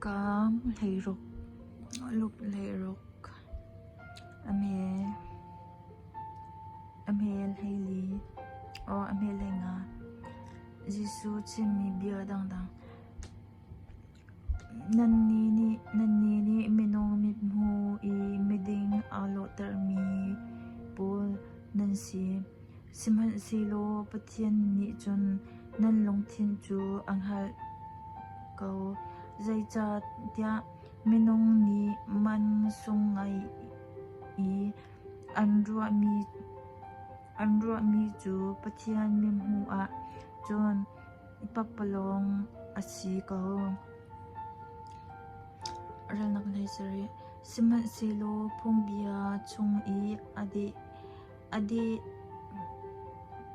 Luka 16 Luke 16 A hme a hme 14 or a hme 15. Jesuh chimmi bia dangdang. Nannih nih minung mithmuh i miding aa lawhtermi pawl nan si. Sihmanhsehlaw Pathian nih cun nan lungthin cu a hngalh ko. Zeicahtiah minung nih man sung ngai i an ruahmi cu Pathian mithmuh ah cun Pakpalawng a si ko. Ralnak hlei sarih. Sihmanhsehlaw phungbia chung i a deh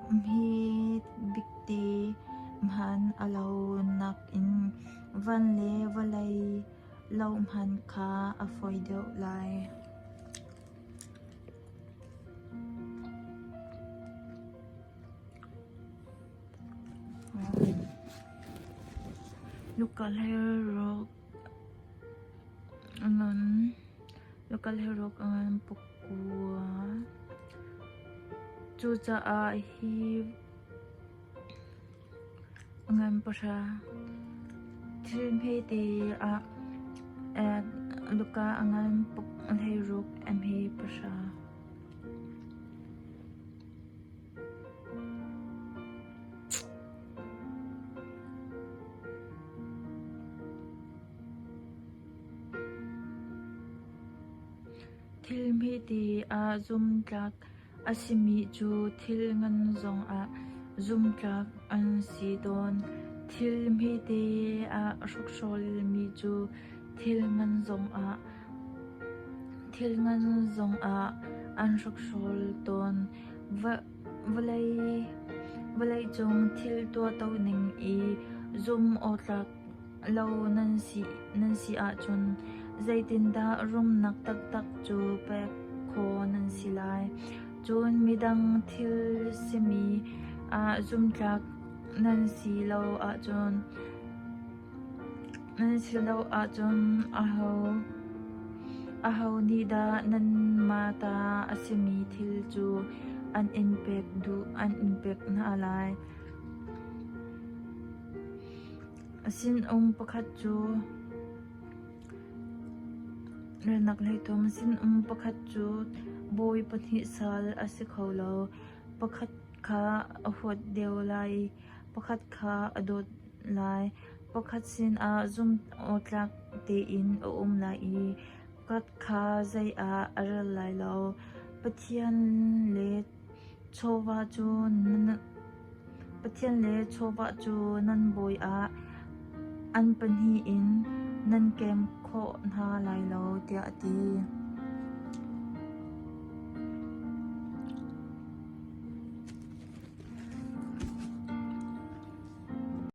hmet bikte hmanh a lo nakin van le vawlei lo hmanh kha a fawi deuh lai. Local herok a ngan pakua. Cucaah hi a ngan pahra. Thil hmete ah luka a ngan 16 a hme pahra. Thil hmete ah zumhtlak a simi cu thil ngan zongah zumhtlak an si tawn. Thil hmete ah hrokhrolmi cu thil ngan zongah an hrokhrol tawn. Vawleicung thil tuahto ning i zumh awktlak lo nan si ahcun zeitindah rumnak taktak cu pek khawh nan si lai? Cun midang thil simi ah zumhtlak nan si lo ahcun aho nih dah nanmah ta a simi thil cu an in pek hna lai? Sinum pakhat cu relnak hleithum sinum pakhat cu bawi pahnih sal a si kho lo. Pakhat kha a huat deuh lai i pakhat kha a dawt lai. Pakhat sinah zumhawktlak tein a um lai i pakhat kha zei ah a rel lai lo. Pathian le chawva cu nan bawi ah an pahnih in nan kem khawh hna lai lo, tiah a ti.